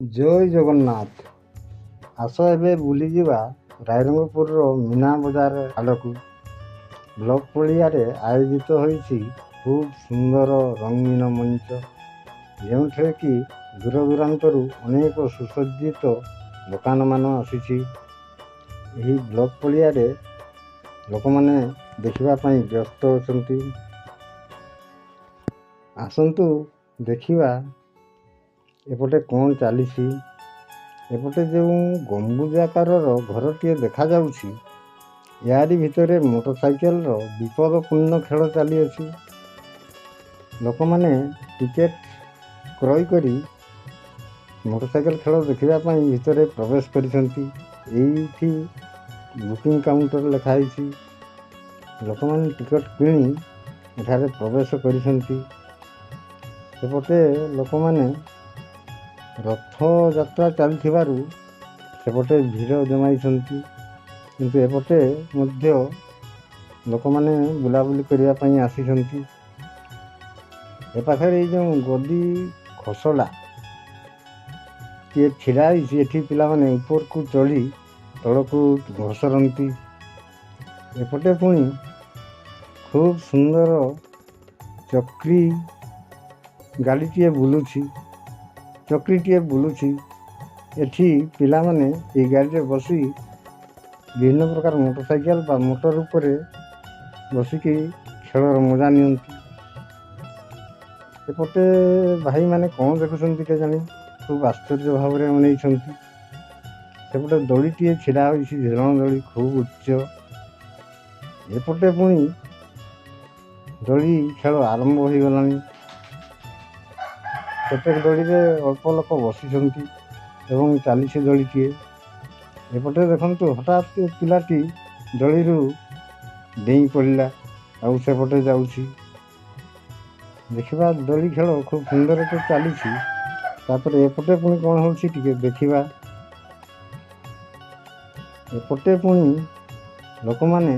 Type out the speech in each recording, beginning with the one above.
ଜୟ ଜଗନ୍ନାଥ। ଆସ, ଏବେ ବୁଲିଯିବା ରାଇରଙ୍ଗପୁରର ମୀନା ବଜାର ଆଡ଼କୁ। ବ୍ଲକ ପଡ଼ିଆରେ ଆୟୋଜିତ ହୋଇଛି ଖୁବ୍ ସୁନ୍ଦର ରଙ୍ଗୀନ ମଞ୍ଚ, ଯେଉଁଥିରେ କି ଦୂରଦୂରାନ୍ତରୁ ଅନେକ ସୁସଜ୍ଜିତ ଦୋକାନମାନ ଆସିଛି। ଏହି ବ୍ଲକ ପଡ଼ିଆରେ ଲୋକମାନେ ଦେଖିବା ପାଇଁ ବ୍ୟସ୍ତ ଅଛନ୍ତି। ଆସନ୍ତୁ ଦେଖିବା ଏପଟେ କ'ଣ ଚାଲିଛି। ଏପଟେ ଯେଉଁ ଗମ୍ବୁଜାକାରର ଘରଟିଏ ଦେଖାଯାଉଛି, ଏହାରି ଭିତରେ ମୋଟର ସାଇକେଲର ବିପଦପୂର୍ଣ୍ଣ ଖେଳ ଚାଲିଅଛି। ଲୋକମାନେ ଟିକେଟ କ୍ରୟ କରି ମୋଟର ସାଇକେଲ ଖେଳ ଦେଖିବା ପାଇଁ ଭିତରେ ପ୍ରବେଶ କରିଛନ୍ତି। ଏଇଠି ବୁକିଂ କାଉଣ୍ଟର ଲେଖା ହେଇଛି। ଲୋକମାନେ ଟିକେଟ କିଣି ଏଠାରେ ପ୍ରବେଶ କରିଛନ୍ତି। ସେପଟେ ଲୋକମାନେ ରଥଯାତ୍ରା ଚାଲିଥିବାରୁ ସେପଟେ ଭିଡ଼ ଜମାଇଛନ୍ତି, କିନ୍ତୁ ଏପଟେ ମଧ୍ୟ ଲୋକମାନେ ବୁଲାବୁଲି କରିବା ପାଇଁ ଆସିଛନ୍ତି। ଏ ପାଖରେ ଏଇ ଯେଉଁ ଗଦି ଖସଡ଼ା କିଏ ଛିଡ଼ା ହେଇଛି, ଏଠି ପିଲାମାନେ ଉପରକୁ ଚଢ଼ି ତଳକୁ ଘସରନ୍ତି। ଏପଟେ ପୁଣି ଖୁବ୍ ସୁନ୍ଦର ଚକ୍ରି ଗାଡ଼ିଟିଏ ବୁଲୁଛି, ଚକ୍ରିଟିଏ ବୁଲୁଛି। ଏଠି ପିଲାମାନେ ଏଇ ଗାଡ଼ିରେ ବସି ବିଭିନ୍ନ ପ୍ରକାର ମୋଟର ସାଇକେଲ ବା ମୋଟର ଉପରେ ବସିକି ଖେଳର ମଜା ନିଅନ୍ତି। ଏପଟେ ଭାଇମାନେ କ'ଣ ଦେଖୁଛନ୍ତି କେଜାଣି, ଖୁବ୍ ଆଶ୍ଚର୍ଯ୍ୟ ଭାବରେ ଅନେଇଛନ୍ତି। ସେପଟେ ଦୋଳିଟିଏ ଛିଡ଼ା ହୋଇଛି, ଝୁଲଣ ଦୋଳି, ଖୁବ୍ ଉଚ୍ଚ। ଏପଟେ ପୁଣି ଦୋଳି ଖେଳ ଆରମ୍ଭ ହୋଇଗଲାଣି। କେତେକ ଦୋଳିରେ ଅଳ୍ପ ଲୋକ ବସିଛନ୍ତି ଏବଂ ଚାଲିଛି ଦୋଳିଟିଏ। ଏପଟେ ଦେଖନ୍ତୁ, ହଠାତ୍ ପିଲାଟି ଦୋଳିରୁ ଡେଇଁ ପଡ଼ିଲା ଆଉ ସେପଟେ ଯାଉଛି। ଦେଖିବା, ଦୋଳି ଖେଳ ଖୁବ୍ ସୁନ୍ଦର ତ ଚାଲିଛି। ତାପରେ ଏପଟେ ପୁଣି କ'ଣ ହେଉଛି ଟିକେ ଦେଖିବା। ଏପଟେ ପୁଣି ଲୋକମାନେ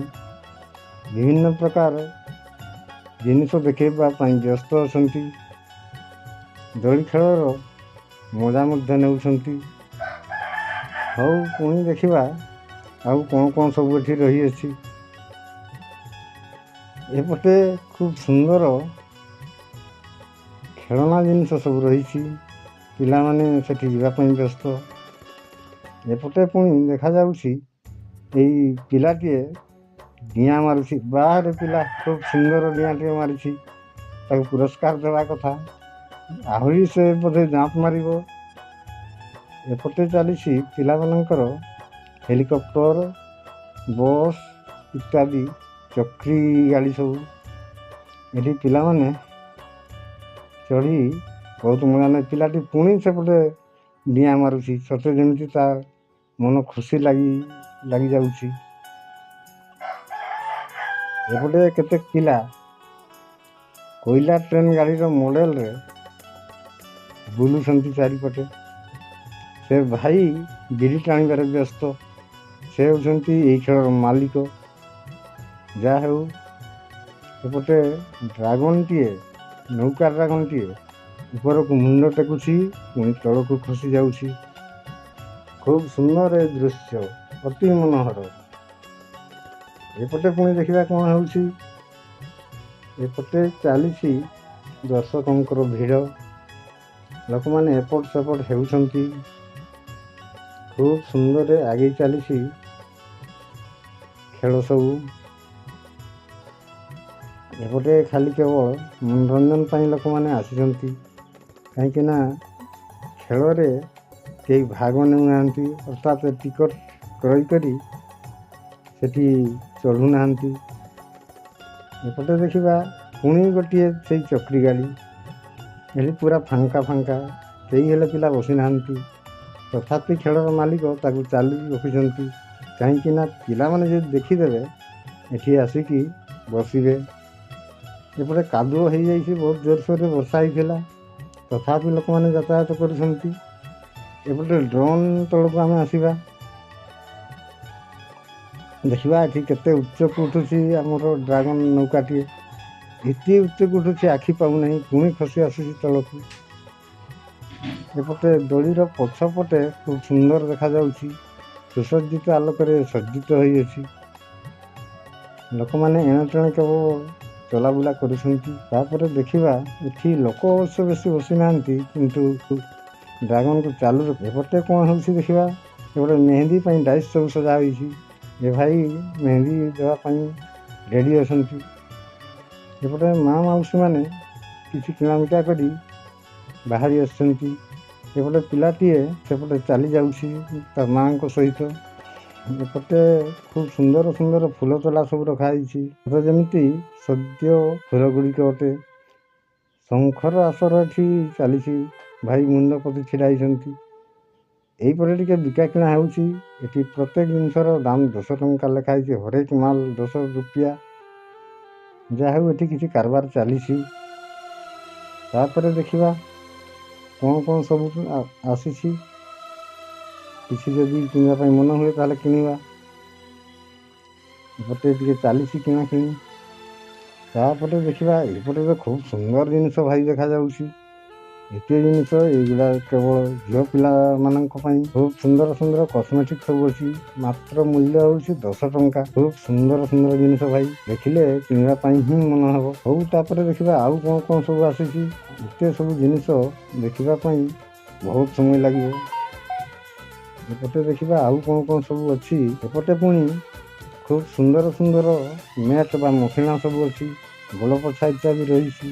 ବିଭିନ୍ନ ପ୍ରକାର ଜିନିଷ ଦେଖେଇବା ପାଇଁ ବ୍ୟସ୍ତ ଅଛନ୍ତି, ଦୋଳି ଖେଳର ମଜା ମଧ୍ୟ ନେଉଛନ୍ତି। ହଉ, ପୁଣି ଦେଖିବା ଆଉ କ'ଣ କ'ଣ ସବୁ ଏଠି ରହିଅଛି। ଏପଟେ ଖୁବ୍ ସୁନ୍ଦର ଖେଳନା ଜିନିଷ ସବୁ ରହିଛି, ପିଲାମାନେ ସେଠି ଯିବା ପାଇଁ ବ୍ୟସ୍ତ। ଏପଟେ ପୁଣି ଦେଖାଯାଉଛି ଏଇ ପିଲାଟିଏ ଡିଆଁ ମାରୁଛି। ବାହାରେ ପିଲା ଖୁବ୍ ସୁନ୍ଦର ଡିଆଁଟିଏ ମାରିଛି, ତାକୁ ପୁରସ୍କାର ଦେବା କଥା। ଆହୁରି ସେ ବୋଧେ ଜାମ୍ପ ମାରିବ। ଏପଟେ ଚାଲିଛି ପିଲାମାନଙ୍କର ହେଲିକପ୍ଟର, ବସ୍ ଇତ୍ୟାଦି ଚକ୍ରି ଗାଡ଼ି ସବୁ। ଏଠି ପିଲାମାନେ ଚଢ଼ି ବହୁତ ମଜା ନେଇ, ପିଲାଟି ପୁଣି ସେପଟେ ଡିଆଁ ମାରୁଛି, ସତେ ଯେମିତି ତା ମନ ଖୁସି ଲାଗି ଲାଗିଯାଉଛି। ଏପଟେ କେତେ ପିଲା କୋଇଲା ଟ୍ରେନ୍ ଗାଡ଼ିର ମଡ଼େଲରେ ବୁଲୁଛନ୍ତି ଚାରିପଟେ। ସେ ଭାଇ ବିଡ଼ି ଟାଣିବାରେ ବ୍ୟସ୍ତ, ସେ ହେଉଛନ୍ତି ଏଇ ଖେଳର ମାଲିକ। ଯାହା ହେଉ, ଏପଟେ ଡ୍ରାଗନଟିଏ, ନୌକା ଡ୍ରାଗନଟିଏ ଉପରକୁ ମୁଣ୍ଡ ଟେକୁଛି, ପୁଣି ତଳକୁ ଖସି ଯାଉଛି। ଖୁବ୍ ସୁନ୍ଦର ଏ ଦୃଶ୍ୟ, ଅତି ମନୋହର। ଏପଟେ ପୁଣି ଦେଖିବା କ'ଣ ହେଉଛି। ଏପଟେ ଚାଲିଛି ଦର୍ଶକଙ୍କର ଭିଡ଼, ଲୋକମାନେ ଏପଟ ସେପଟ ହେଉଛନ୍ତି। ଖୁବ୍ ସୁନ୍ଦରରେ ଆଗେଇ ଚାଲିଛି ଖେଳ ସବୁ। ଏପଟେ ଖାଲି କେବଳ ମନୋରଞ୍ଜନ ପାଇଁ ଲୋକମାନେ ଆସିଛନ୍ତି, କାହିଁକି ନା ଖେଳରେ କେହି ଭାଗ ନେଉନାହାନ୍ତି, ଅର୍ଥାତ୍ ଟିକଟ କ୍ରୟ କରି ସେଠି ଚଢ଼ୁନାହାନ୍ତି। ଏପଟେ ଦେଖିବା ପୁଣି ଗୋଟିଏ ସେଇ ଚକ୍ରି ଗାଡ଼ି। ଏଠି ପୁରା ଫାଙ୍କା ଫାଙ୍କା, କେହି ହେଲେ ପିଲା ବସିନାହାନ୍ତି। ତଥାପି ଖେଳର ମାଲିକ ତାକୁ ଚାଲୁ ରଖିଛନ୍ତି, କାହିଁକି ନା ପିଲାମାନେ ଯଦି ଦେଖିଦେବେ ଏଠି ଆସିକି ବସିବେ। ଏପଟେ କାଦୁଅ ହେଇଯାଇଛି, ବହୁତ ଜୋରସୋରରେ ବର୍ଷା ହେଇଥିଲା, ତଥାପି ଲୋକମାନେ ଯାତାୟାତ କରୁଛନ୍ତି। ଏପଟେ ଡ୍ରୋନ୍ ତଳକୁ ଆମେ ଆସିବା, ଦେଖିବା ଏଠି କେତେ ଉଚ୍ଚକୁ ଉଠୁଛି ଆମର ଡ୍ରାଗନ୍ ନୌକାଟିଏ। ଏତେ ଉଚ୍ଚକୁ ଉଠୁଛି, ଆଖି ପାଉନାହିଁ, ପୁଣି ଖସି ଆସୁଛି ତଳକୁ। ଏପଟେ ଦୋଳିର ପଛପଟେ ଖୁବ୍ ସୁନ୍ଦର ଦେଖାଯାଉଛି। ସୁସଜ୍ଜିତ ଆଲୋକରେ ସଜ୍ଜିତ ହୋଇଅଛି। ଲୋକମାନେ ଏଣେ ତେଣେ କେବଳ ଚଲାବୁଲା କରୁଛନ୍ତି। ତାପରେ ଦେଖିବା ଏଠି ଲୋକ ଅବଶ୍ୟ ବେଶୀ ବସିନାହାନ୍ତି, କିନ୍ତୁ ଡ୍ରାଗନକୁ ଚାଲୁ। ଏପଟେ କ'ଣ ହେଉଛି ଦେଖିବା। ଏପଟେ ମେହେନ୍ଦୀ ପାଇଁ ଡାଇସ୍ ସବୁ ସଜା ହୋଇଛି। ଏ ଭାଇ ମେହେନ୍ଦୀ ଦେବା ପାଇଁ ରେଡ଼ି ଅଛନ୍ତି। ଏପଟେ ମା ମାଉସୀମାନେ କିଛି କିଣାବିକା କରି ବାହାରି ଆସିଛନ୍ତି। ଏପଟେ ପିଲାଟିଏ ସେପଟେ ଚାଲି ଯାଉଛି ତା ମାଙ୍କ ସହିତ। ଏପଟେ ଖୁବ୍ ସୁନ୍ଦର ସୁନ୍ଦର ଫୁଲ ତୋଳା ସବୁ ରଖାହେଇଛି, ସତେ ଯେମିତି ସଦ୍ୟ ଫୁଲ ଗୁଡ଼ିକ ଅଟେ। ଶଙ୍ଖର ଆସର ଏଠି ଚାଲିଛି। ଭାଇ ମୁଣ୍ଡ ପୋତି ଛିଡ଼ା ହେଇଛନ୍ତି। ଏଇପଟେ ଟିକେ ବିକା କିଣା ହେଉଛି। ଏଠି ପ୍ରତ୍ୟେକ ଜିନିଷର ଦାମ 10 ଟଙ୍କା ଲେଖା ହେଇଛି। ହରେକ ମାଲ 10 ରୁପିଆ। ଯାହା ହେଉ, ଏଠି କିଛି କାରବାର ଚାଲିଛି। ତାପରେ ଦେଖିବା କ'ଣ କ'ଣ ସବୁ ଆସିଛି। କିଛି ଯଦି କିଣିବା ପାଇଁ ମନ ହୁଏ, ତାହେଲେ କିଣିବା। ଏପଟେ ଟିକେ ଚାଲିଛି କିଣାକିଣି। ତାପରେ ଦେଖିବା, ଏପଟେ ତ ଖୁବ୍ ସୁନ୍ଦର ଜିନିଷ ଭାଇ ଦେଖାଯାଉଛି। ଏତେ ଜିନିଷ ଏଇଗୁଡ଼ା କେବଳ ଝିଅ ପିଲାମାନଙ୍କ ପାଇଁ। ଖୁବ୍ ସୁନ୍ଦର ସୁନ୍ଦର କସ୍ମେଟିକ୍ ସବୁ ଅଛି। ମାତ୍ର ମୂଲ୍ୟ ହେଉଛି 10 ଟଙ୍କା। ଖୁବ୍ ସୁନ୍ଦର ସୁନ୍ଦର ଜିନିଷ ଭାଇ, ଦେଖିଲେ କିଣିବା ପାଇଁ ହିଁ ମନ ହେବ। ହଉ, ତାପରେ ଦେଖିବା ଆଉ କ'ଣ କ'ଣ ସବୁ ଆସିଛି। ଏତେ ସବୁ ଜିନିଷ ଦେଖିବା ପାଇଁ ବହୁତ ସମୟ ଲାଗିବ। ଏପଟେ ଦେଖିବା ଆଉ କ'ଣ କ'ଣ ସବୁ ଅଛି। ଏପଟେ ପୁଣି ଖୁବ୍ ସୁନ୍ଦର ସୁନ୍ଦର ମ୍ୟାଟ୍ ବା ମସିଣା ସବୁ ଅଛି, ଗୋଡ଼ ପୋଛା ଇତ୍ୟାଦି ରହିଛି।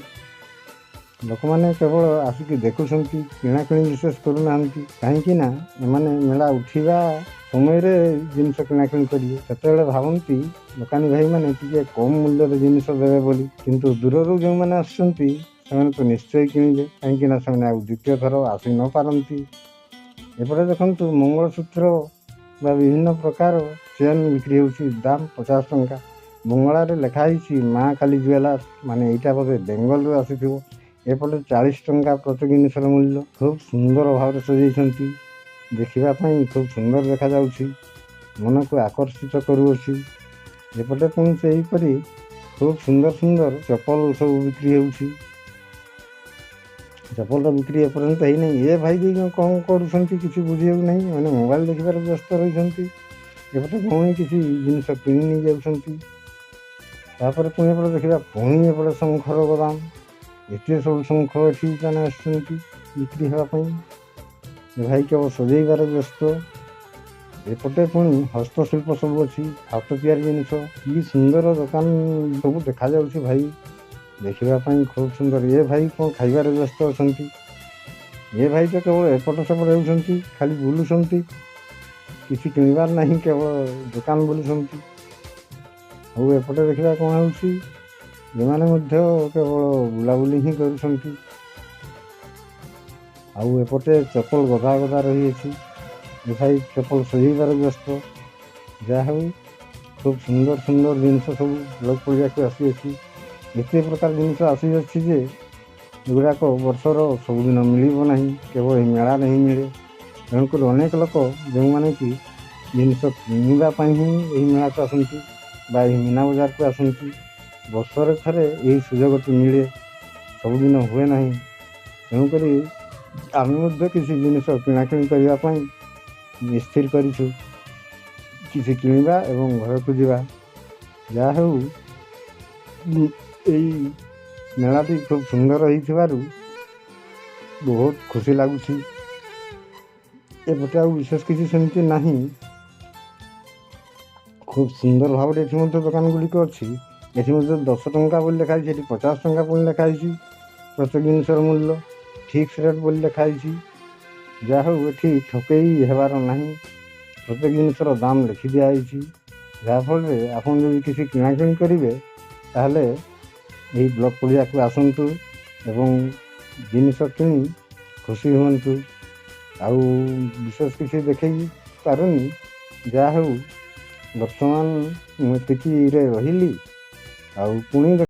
ଲୋକମାନେ କେବଳ ଆସିକି ଦେଖୁଛନ୍ତି, କିଣାକିଣି ବିଶେଷ କରୁନାହାନ୍ତି। କାହିଁକି ନା ଏମାନେ ମେଳା ଉଠିବା ସମୟରେ ଜିନିଷ କିଣାକିଣି କରିବେ। ସେତେବେଳେ ଭାବନ୍ତି ଦୋକାନୀ ଭାଇମାନେ ଟିକେ କମ୍ ମୂଲ୍ୟରେ ଜିନିଷ ଦେବେ ବୋଲି। କିନ୍ତୁ ଦୂରରୁ ଯେଉଁମାନେ ଆସୁଛନ୍ତି, ସେମାନେ ତ ନିଶ୍ଚୟ କିଣିବେ, କାହିଁକି ନା ସେମାନେ ଆଉ ଦ୍ୱିତୀୟ ଥର ଆସି ନ ପାରନ୍ତି। ଏପଟେ ଦେଖନ୍ତୁ, ମଙ୍ଗଳସୂତ୍ର ବା ବିଭିନ୍ନ ପ୍ରକାର ଚେନ୍ ବିକ୍ରି ହେଉଛି, ଦାମ 50 ଟଙ୍କା। ବଙ୍ଗଳାରେ ଲେଖା ହେଇଛି ମା କାଳୀ ଜୁଏଲାର୍ସ, ମାନେ ଏଇଟା ବୋଧେ ବେଙ୍ଗଲରୁ ଆସିଥିବ। ଏପଟେ 40 ଟଙ୍କା ପ୍ରତ୍ୟେକ ଜିନିଷର ମୂଲ୍ୟ। ଖୁବ୍ ସୁନ୍ଦର ଭାବରେ ସଜେଇଛନ୍ତି। ଦେଖିବା ପାଇଁ ଖୁବ୍ ସୁନ୍ଦର ଦେଖାଯାଉଛି, ମନକୁ ଆକର୍ଷିତ କରୁଅଛି। ଏପଟେ ପୁଣି ସେହିପରି ଖୁବ୍ ସୁନ୍ଦର ସୁନ୍ଦର ଚପଲ ସବୁ ବିକ୍ରି ହେଉଛି। ଚପଲର ବିକ୍ରି ଏପର୍ଯ୍ୟନ୍ତ ହେଇନାହିଁ। ଏ ଭାଇ ଦୁଇ ଜଣ କ'ଣ କରୁଛନ୍ତି କିଛି ବୁଝି ହେଉନାହିଁ। ମାନେ ମୋବାଇଲ ଦେଖିବାରେ ବ୍ୟସ୍ତ ରହିଛନ୍ତି। ଏପଟେ ଭଉଣୀ କିଛି ଜିନିଷ କିଣି ନେଇ ଯାଉଛନ୍ତି। ତାପରେ ପୁଣି ଏପଟେ ଦେଖିବା, ପୁଣି ଏପଟେ ଶଙ୍ଖର ଗୋଦାମ। ଏତେ ସବୁ ଶଙ୍ଖ ଏଠି ମାନେ ଆସିଛନ୍ତି ବିକ୍ରି ହେବା ପାଇଁ। ଏ ଭାଇ କେବଳ ସଜେଇବାରେ ବ୍ୟସ୍ତ। ଏପଟେ ପୁଣି ହସ୍ତଶିଳ୍ପ ସବୁ ଅଛି, ହାତ ତିଆରି ଜିନିଷ। କି ସୁନ୍ଦର ଦୋକାନ ସବୁ ଦେଖାଯାଉଛି ଭାଇ, ଦେଖିବା ପାଇଁ ଖୁବ୍ ସୁନ୍ଦର। ଏ ଭାଇ କ'ଣ ଖାଇବାରେ ବ୍ୟସ୍ତ ଅଛନ୍ତି। ଏ ଭାଇ ତ କେବଳ ଏପଟ ସେପଟ ହେଉଛନ୍ତି, ଖାଲି ବୁଲୁଛନ୍ତି, କିଛି କିଣିବାର ନାହିଁ, କେବଳ ଦୋକାନ ବୁଲୁଛନ୍ତି। ଆଉ ଏପଟେ ଦେଖିବା କ'ଣ ହେଉଛି। ଏମାନେ ମଧ୍ୟ କେବଳ ବୁଲାବୁଲି ହିଁ କରୁଛନ୍ତି। ଆଉ ଏପଟେ ଚପଲ ଗଦା ଗଦା ରହିଅଛି। ଏ ଭାଇ ଚପଲ ସଜେଇବାରେ ବ୍ୟସ୍ତ। ଯାହା ହେଉ, ଖୁବ୍ ସୁନ୍ଦର ସୁନ୍ଦର ଜିନିଷ ସବୁ ବ୍ଲକ୍ ପଡ଼ିଆକୁ ଆସିଅଛି। ଏତେ ପ୍ରକାର ଜିନିଷ ଆସିଅଛି ଯେ ଏଗୁଡ଼ାକ ବର୍ଷର ସବୁଦିନ ମିଳିବ ନାହିଁ, କେବଳ ଏହି ମେଳାରେ ହିଁ ମିଳେ। ତେଣୁକରି ଅନେକ ଲୋକ ଯେଉଁମାନେ କି ଜିନିଷ କିଣିବା ପାଇଁ ହିଁ ଏହି ମେଳାକୁ ଆସନ୍ତି ବା ଏହି ମୀନା ବଜାରକୁ ଆସନ୍ତି। ବର୍ଷରେ ଥରେ ଏହି ସୁଯୋଗଟି ମିଳେ, ସବୁଦିନ ହୁଏ ନାହିଁ। ତେଣୁକରି ଆମେ ମଧ୍ୟ କିଛି ଜିନିଷ କିଣାକିଣି କରିବା ପାଇଁ ସ୍ଥିର କରିଛୁ। କିଛି କିଣିବା ଏବଂ ଘରକୁ ଯିବା। ଯାହା ହେଉ, ଏଇ ମେଳାଟି ଖୁବ୍ ସୁନ୍ଦର ହେଇଥିବାରୁ ବହୁତ ଖୁସି ଲାଗୁଛି। ଏପଟେ ଆଉ ବିଶେଷ କିଛି ସେମିତି ନାହିଁ। ଖୁବ୍ ସୁନ୍ଦର ଭାବରେ ଏଠି ମଧ୍ୟ ଦୋକାନ ଗୁଡ଼ିକ ଅଛି। ଏଠି ମଧ୍ୟ 10 ଟଙ୍କା ବୋଲି ଲେଖା ହେଇଛି, ଏଠି 50 ଟଙ୍କା ପୁଣି ଲେଖା ହେଇଛି। ପ୍ରତ୍ୟେକ ଜିନିଷର ମୂଲ୍ୟ ଫିକ୍ସ ରେଟ୍ ବୋଲି ଲେଖା ହେଇଛି। ଯାହା ହେଉ, ଏଠି ଠକେଇ ହେବାର ନାହିଁ। ପ୍ରତ୍ୟେକ ଜିନିଷର ଦାମ ଲେଖି ଦିଆହେଇଛି, ଯାହାଫଳରେ ଆପଣ ଯଦି କିଛି କିଣାକିଣି କରିବେ, ତାହେଲେ ଏହି ବ୍ଲକ୍ ପଡ଼ିଆକୁ ଆସନ୍ତୁ ଏବଂ ଜିନିଷ କିଣି ଖୁସି ହୁଅନ୍ତୁ। ଆଉ ବିଶେଷ କିଛି ଦେଖେଇ ପାରୁନି। ଯାହା ହେଉ, ବର୍ତ୍ତମାନ ମୁଁ ଏତିକିରେ ରହିଲି। ଆଉ ପୁଣି